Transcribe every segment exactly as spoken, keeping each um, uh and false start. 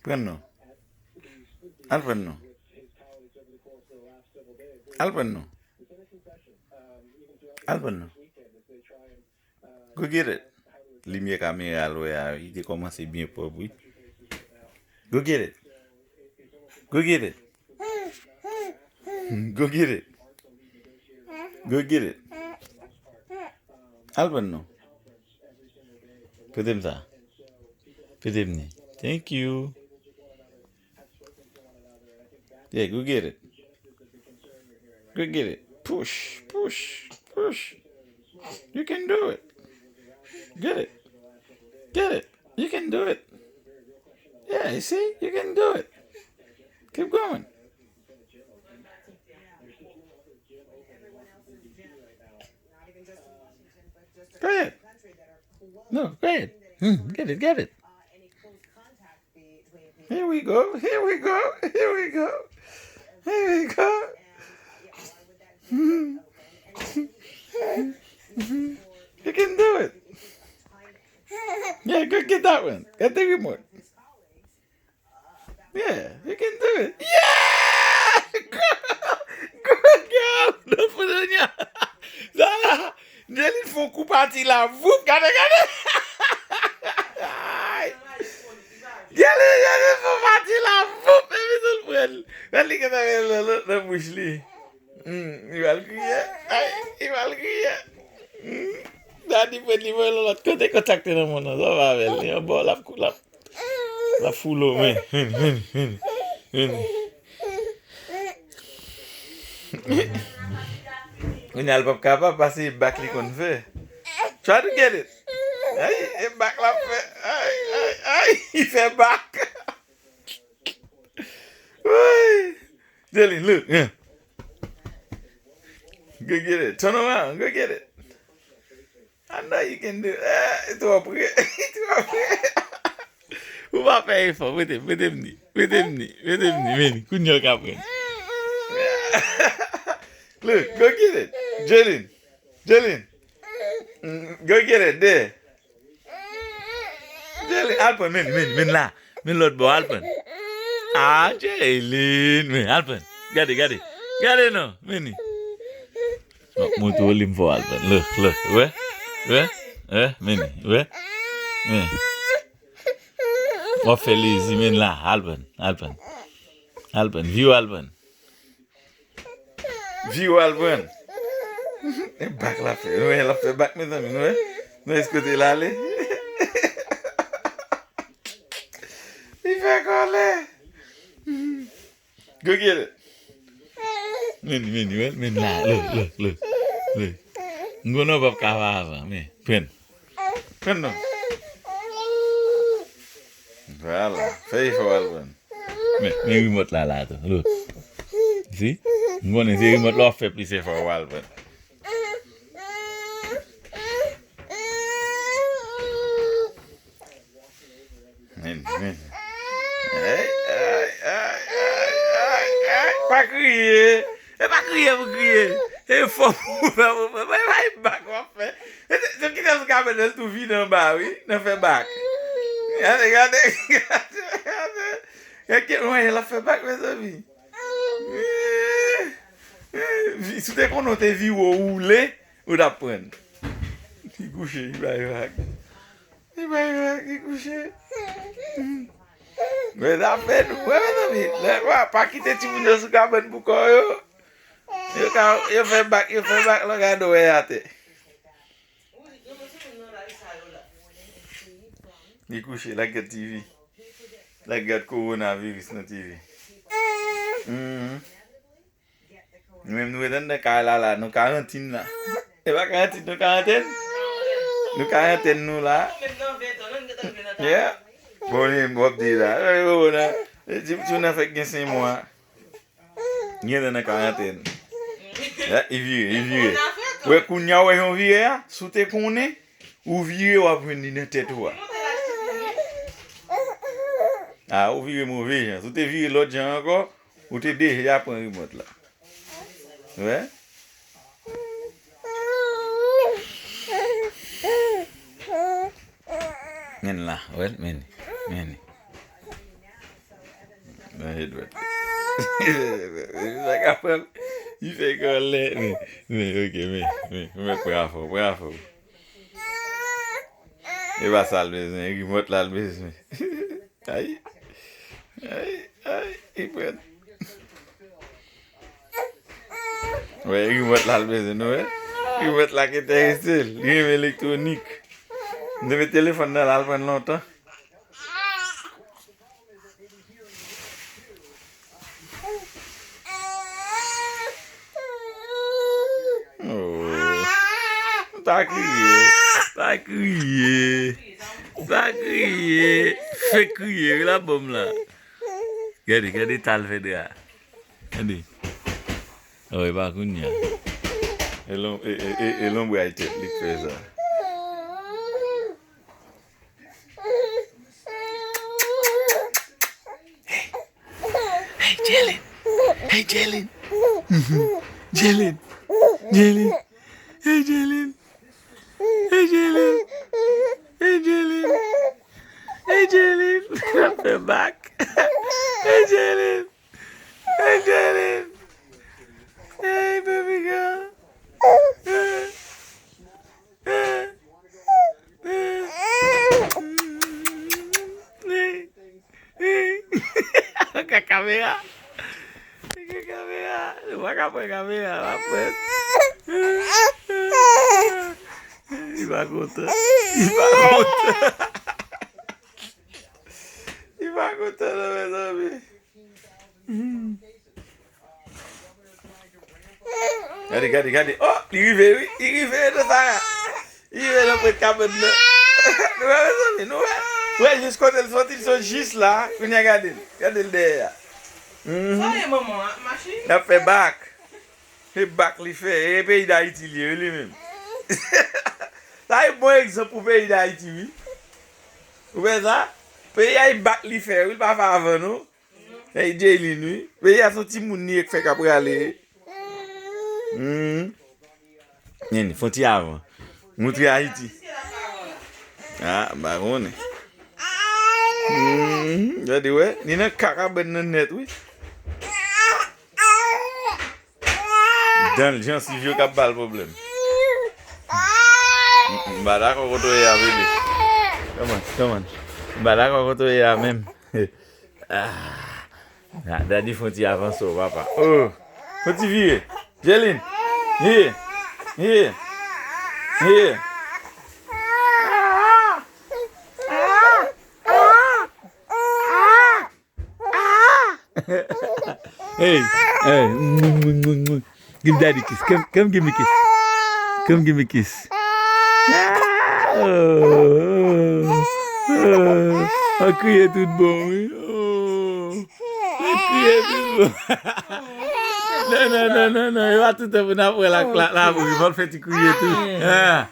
Pran non. Al pran non. Al pran non. Al pran non. Go get it. Limyè kamera l wè a, li te kòmanse byen pwòp, wi. Go get it. Go get it. Go get it. Go get it. Al pran non. Pote m sa. Pote m ni. Thank you. Yeah, go get it. Go get it. Push, push, push. You can do it. Get it. Get it. You can do it. Yeah, you see? You can do it. Keep going. Go ahead. No, go ahead. Mm, get it, get it. Here we go, here we go, here we go, here we go. You can do it. Yeah, go get that one. Get the remote. Yeah, you can do it. Yeah! Good girl! Good girl! Don't put it on your... Zara, Jelin fè yon kou pati la. Voup, gade, gade! Jelin, Jelin fè yon pati la. Voup, epi tou l pran l. Gade li gentan met l nan, nan, nan bouch li. Hmm, li pral kriye. Ay, li pral kriye. Hmm. Dadi pran li voye l yon lòt kote, kontakte nan moun nan. Sa va avè l. Li anba w, l ap kou, l ap L ap foule w, men, men, men, men, men. Kounye a l p ap kapab pase e bak li konn fè. Try to get it. Ay, e bak l ap fè. Ay, ay, ay, li fè bak. Woy. Jelin, look, yeah. Go get it. Turn around, go get it. I know you can do it. Ah, li twò pre. Li twò pre. Ou pa fè efò. Mete, mete m ni. Mete m ni. Mete m ni. Men, kounye a w ka pran. Look, go get it. Jelin. Jelin. Mm, go get it. There. Jelin, al pran, men, men, men la. Men lòt bò, al pran. Ah, Jelin, men, al pran. Gade, gade. Gade non, men li. M ap montre w li m fò al pran. Lè, lè, wè? Wè? Wè? Men li, wè? Men. W ap fè lezi, men la, al pran, al pran. Al pran, vire w al pran. Vire w al pran. E bak l ap fè. Nou wè, l ap fè bak, mezanmi, nou wè. Nou wè kote l ale. Li fè kòlè. Go get it. Men, men, men, men la, look, look, look, look. M konnen w p ap ka pa avan, men, pran. Pran non. Vwala, fè efò al pran. Men, men rimòt la la tou, look. Si? M konnen se rimòt la w ap fè plis efò w al pran. Men, men. Ay, ay, ay, ay, ay, ay. Pa kriye. E pa kriye pou kriye. E fò pou fè, pou fè. Mwen pa e bak w ap fè. E se, se kite sou kabann nan, l tou vide anba, wi. Nan fè bak. Gade, gade, gade, gade. Gade, mwen, l ap fè bak, mezanmi. Eh, eh, vi-, si w te konnen w te vire w woule, ou t ap pran. Li kouche, li bay vag. Li bay vag, li kouche. Men zafè nou, wè, mezanmi, lè pa, pa kite timoun yo sou kabann pou kò yo. Yo ka, yo fè bak, yo fè bak, lò gade wè atè. Li kouche, l ap gad T V. L ap gad kowonaviris nan T V. Mhm. Nou menm nou ret anndan kay la, la, nou karantin la. E pa karantin, nou karantèn? Nou karantèn nou la. Yeah. Bon, li menm w ap di la. E, kowona. E, ti, ti moun nan fèk gen senk mwa. Li gentan nan karantèn. Ya, li vire, li vire. Wè, kounye a, wè jan w vire a, si w te konnen, ou vire, w ap jwenn li nan tèt ou a. A, ou vire move jan. Si w te vire lòt jan ankò, ou te deja pran rimòt la. Wè? Men la, wè l, men li, men li. Nan Edward. Li pa kapab. Li fè kòlè. Men, men, ok, men, men, men, pran afè w, pran afè w. E pa sa l bezwen, e rimòt la l bezwen. Ay, ay, ay, li pran. Wè, rimòt la l bezwen, nou wè? Rimòt la ki enterese l. Li renmen elektwonik. M te met telefòn nan l al pran l lontan. Oh. Pa kriye, pa kriye, pa kriye. Fè kriye, wi la bòm la. Gade, gade tal fè dra. Gade. Oh, e pa kounye a. E lon-, e, e, e, e lonbray tèt li k fè sa. Hey, hey, Jalen. Hey, Jalen. Mhm. Jalen. Jalen. Hey, Jalen. Hey, Jalen. Hey, Jalen. Hey, Jalen. Hey, Jalen. Fè bak. Hey, Jalen. Hey, Jalen. Hey, baby girl. Ka kamera. Ka kamera. Ou pa ka pran kamera, w ap pran. Li pa kontan. Li pa kontan. Li pa kontan non, mezanmi. Gade, gade, gade. Oh, li rive, wi. Li rive nan sa. Li rive nan pwent kabann nan. Nou wè, mezanmi, nou wè. Wè, jis kote l soti, l sot jis la. Kounye a, gade l. Gade l dèyè a. Mhm. Sa ye, manman, a, machin? L ap fè bak. Se bak li fè. E peyi Dayiti li ye, wi, li menm. Sa e bon egzanp pou peyi Dayiti, wi. Ou wè sa? Peyi a, e bak li fè, wi, l pa fè avan, non. Ey, Jaylin, wi. Peyi a se yon timoun li ye k fè k ap rale. Hmm. Nini, fè yon ti avan. Montre Ayiti. Ah, m pa konnen. Hmm, gade, wè. Li nan ka kabann nan nèt, wi. Dan l, jansiv yo k ap ba l pwoblèm. M, m pa dakò kote w ye a, bebe. Come on, come on. M pa dakò kote w ye a menm. Ah. Ah, daddy fè yon ti avanse w, papa. Oh. Fè yon ti vire. Jaylin. Vire. Vire. Vire. Hey, hey, mwah, mwah, mwah, mwah. Give daddy kiss. Come, come give me kiss. Come give me kiss. Ah, oh, oh, oh. An kriye tout bon, wi. Oh. An kriye tout bon. Non, non, non, non, non. E pa tout tan pou n ap wè la, la, la, pou l fè ti kriye tou. Ah,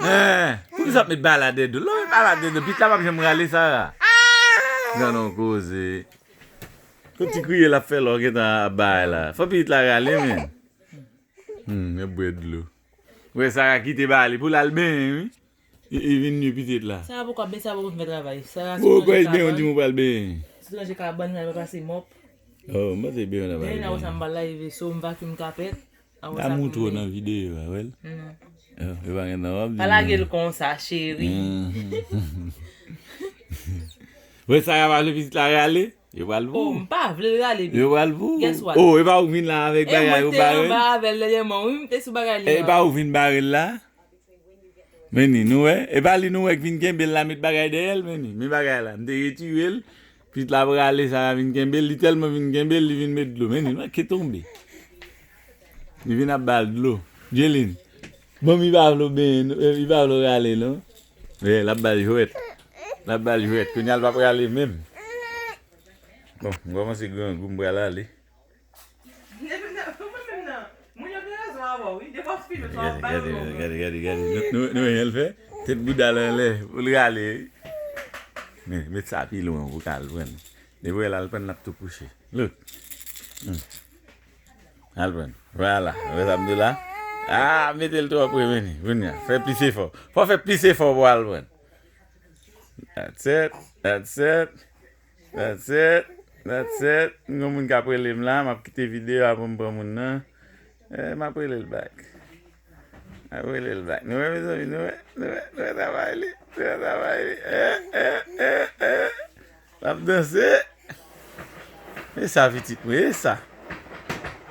ah. Poukisa w ap met bagay la dèyè do? Lè w met bagay la dèyè do, pitit la p ap janm rale, Sara. Gad on koze. Kot ti kriye l ap fè lè w gentan ap bay la? Fò pitit la rale, men. Hmm, e bwè dlo. Wè, Sara kite ba li pou l al benyen, wi. Li, li vin nwi pitit la. Sara poko ap benyen, Sara poko fin fè travay. Sara sou ranje kabann. Poko al benyen, yon timoun pral benyen. Sou ranje kabann, li pral pase mòp. Oh, m panse benyen nan pral benyen. Dèyè nan wè sa m pral lave so, m vacuum kapèt. An wè sa pou m benyen. Damou twò nan videyo a, wè l? Non. Oh, yo pa gen tan w ap di. Pa lage l konsa, cheri. Wè, Sara pa vle pitit la rale? Yo pral pou. Oh, m pa vle l rale, baby. Yo pral pou. Guess what? Oh, e pa ou k vin la avèk bagay yo bare l? E mwen te anba avè l dènyèman, wi, m te sou bagay li. E pa ou k vin bare l la? Men ni, nou wè? E pa li nou wè k vin kenbe l la, met bagay dèyè l, men ni. Men bagay la, m te retire l. Pitit la prale, Sara vin kenbe l. Li tèlman vin kenbe l, li vin met dlo. Men ni, nou wè, ke tonbe. Li vin ap ba l dlo. Jaylin. Bon, li pa vle w benyen, non, li pa vle w rale, non. Wi, l ap ba l jwèt. L ap ba l jwèt. Kounye a l p ap rale menm. Bon, m kòmanse grangou, m pral ale. Mwen menm nan, moun yo gen rezon avè w, wi. Depi w ap fini, w ap ba yo lonbran. Gade, gade, gade, gade. Nou, nou, nou wè jan l fè? Tèt bouda l anlè, pou l rale, wi. Men, met sa pi lwen pou ka al pran. Depi w wè l al pran, l ap tou kouche. Look. Hmm. Al pran. Vwala. Wè sa m di w la? Ah, mete l twò pre, men ni. Kounye a, fè plis efò. Fò w fè plis efò pou w al pran. That's it. That's it. That's it. That's it. Gen moun k ap rele m la, m ap kite videyo a pou m pran moun nan. Eh, m ap rele l back. M ap rele l back. Nou wè, mezanmi, nou wè, nou wè, nou wè travay li. Nou wè travay li. Eh, eh, eh, eh. L ap danse. E sa, pitit mwen, e sa.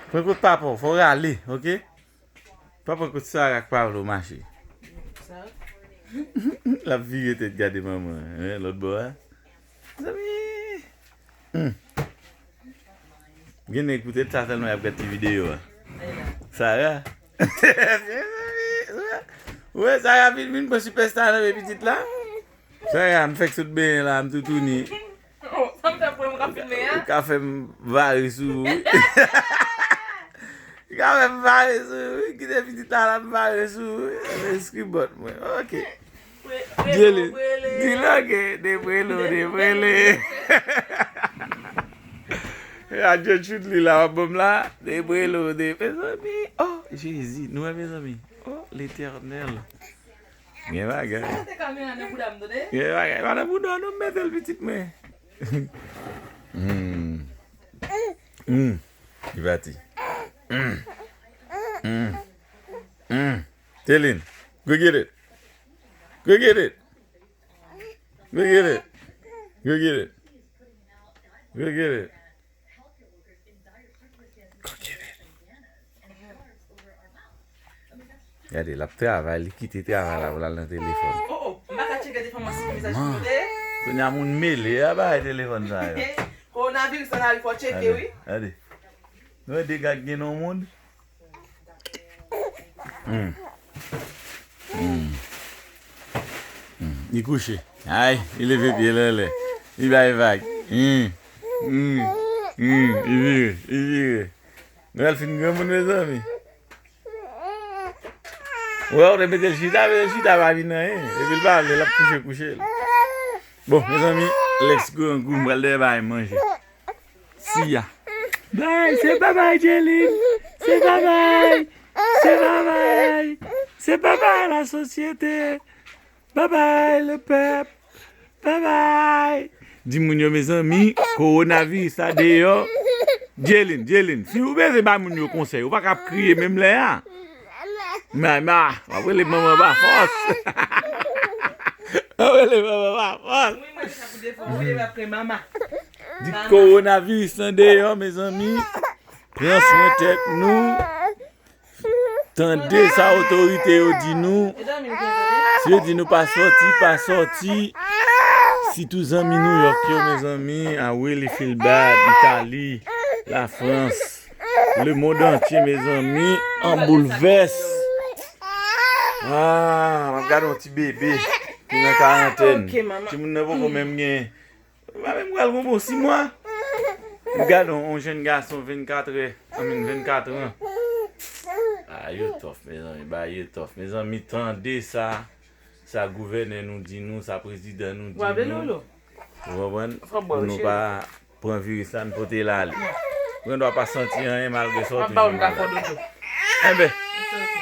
Pran kote papa w, fò w rale, oke? Papa, kote Sara k pa vle w mache. L ap vire tèt gade manman an, lòt bò a. Zanmi! Hmm. Gen nèg poutèt sa sèlman y ap gad ti videyo a. Sara? Ou wè, Sara vin, vin pran sipèsta nan men pitit la. Sara, m fèk sot benyen la, m toutouni. Oh, sa m fè pou m ka filme a? Ou ka fè m vare sou ou, wi. Ou ka fè m vare sou ou, wi. Kite pitit la, la m vare sou ou, wi. Eskri bòt mwen. Oke. Jelin. Di l oke. Deprele w, deprele. A Gertrude li la, w ap ban m la. Deprele w, de, mezanmi. Oh, Jezi. Nou wè, mezanmi. Oh, Letènèl. Gen bagay. Mete kamera nan bouda m, tande? Gen bagay. Pa nan bouda w non, m mete l, pitit mwen. Hmm. Hmm. Li pati. Hmm. Hmm. Hmm. Telin, go get it. Go get it. Go get it. Go get it. Go get it. Go get it. Gade, l ap travay, li kite travay la pou l al nan telefòn. Oh, oh, m pa ka tcheke telefòn mwen si gen mesaj ki monte. Kounye a moun mele a bay telefòn sa yo. Kowonaviris lan rive, fò tcheke, wi. Gade. Nou wè dega k gen nan yon moun? Hmm. Hmm. Hmm. Li kouche. Ay, li leve pye l anlè. Li bay vag. Hmm. Hmm. Hmm. Li vire, li vire. Nou al fin granmoun, mezanmi. Ou wè, ou te mete l chita, mete l chita, pa vin anyen. Epi l pa vle, l ap kouche, kouche l. Bon, mezanmi, Lex grangou, m pral dèyè bay manje. Siya. Bay, se babay, Jelin. Se babay. Se babay. Se babay, la sosyete. Babay, le pèp. Babay. Di moun yo, mezanmi, kowonaviris la deyò. Jelin, Jelin, si ou bezwen bay moun yo konsèy, ou pa ka ap kriye menm lè a. Mama, w ap rele manman pa fòs. W ap rele manman pa fòs. Wi, mwen deja pou defo, mwen leve apre mama. Di kowonaviris lan deyò, mezanmi. Pran swen tèt nou. Tande sa otorite yo di nou. Si yo di nou pa sòti, pa sòti. Sitou zanmi New York yo, mezanmi. I really feel bad. Itali, Lafrans. Lemonn antye, mezanmi, an boulvès. Ah, m ap gade yon ti bebe ki nan karantèn. Timoun nan poko menm gen, m pa menm pral gon bon sis mwa. M gade yon, yon jèn gason vennkat è, I mean, vennkat an. Ah, yo tòf, mezanmi, ba yo tòf. Mezanmi, tande sa, sa gouvènè nou di nou, sa prezidan nou di nou. Ou konprann? Pou nou pa pran viris la, n pote l ale. Ou gen dwa pa santi anyen malgre sa w toujou malad. Enben,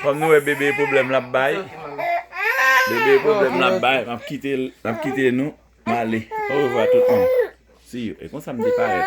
kòm nou wè bebe pwoblèm l ap bay, bebe pwoblèm l ap bay, m ap kite, m ap kite nou, m ale. Orevwa tout moun. See you. E konsa m te parèt.